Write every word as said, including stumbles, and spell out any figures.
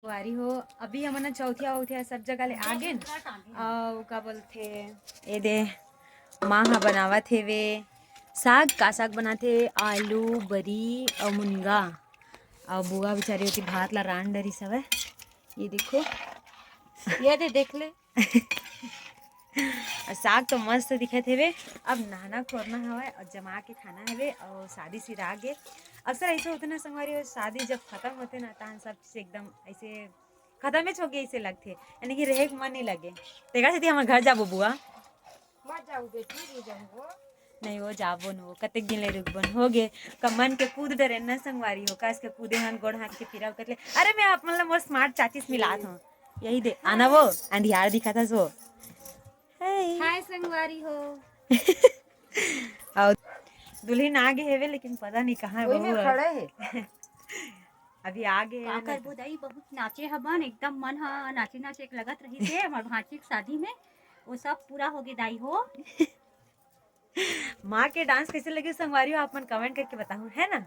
संगवारी हो, अभी हमन ह चौथिया उथिया सब जगह ले आ गेन। अउ का बोलथे, ए दे, माँ ह बनावत हेवे साग। का साग बनाथे? आलू, बरी अउ मुनगा। अउ बुआ बेचारी ओती भात ला रांध डरिस हवय। ये देखो, ये दे, देख ले। अउ साग तो मस्त दिखत हेवे। अब नहाना खोरना हवय अउ जमा के खाना हवे अउ शादी सिरा गे। अक्सर ऐसे होथे ना संगवारी हो, शादी जब खत्म होथे ना, तहन सब चीज एकदम ऐसे खत्मेच होगे ऐसे लगथे, यानी कि रहे के मन नहीं लगे। तेकर सेती हमर घर जाबो बुआ। मत जाऊ बेटी, नहीं जाऊ वो। नहीं वो जाबो न, वो कतेक दिन ले रुकबो न, हो गे। का मन के कूद डरे न संगवारी हो, कस के कूदे हन, गोड़ हाथ के पीरा उकत ले। अरे मैं आप मतलब मोर स्मार्ट चाची से मिलात हूँ, यही दे आना वो अंधियार दिखा था सो। हाय। हाय संगवारी हो। अउ दुल्हन आ गे हेवे, लेकिन पता नहीं कहाँ है वही बहू में है। खड़े है। अभी आ गे का है ना। करबो दाई, बहुत नाचे हबन, एकदम मन ह नाचे नाचे एक लगत रही थे हमर भांची के शादी में, वो सब पूरा हो गे दाई हो। माँ के डांस कैसे लगे संगवारी हो, आप मन कमेंट करके बताओ, है ना?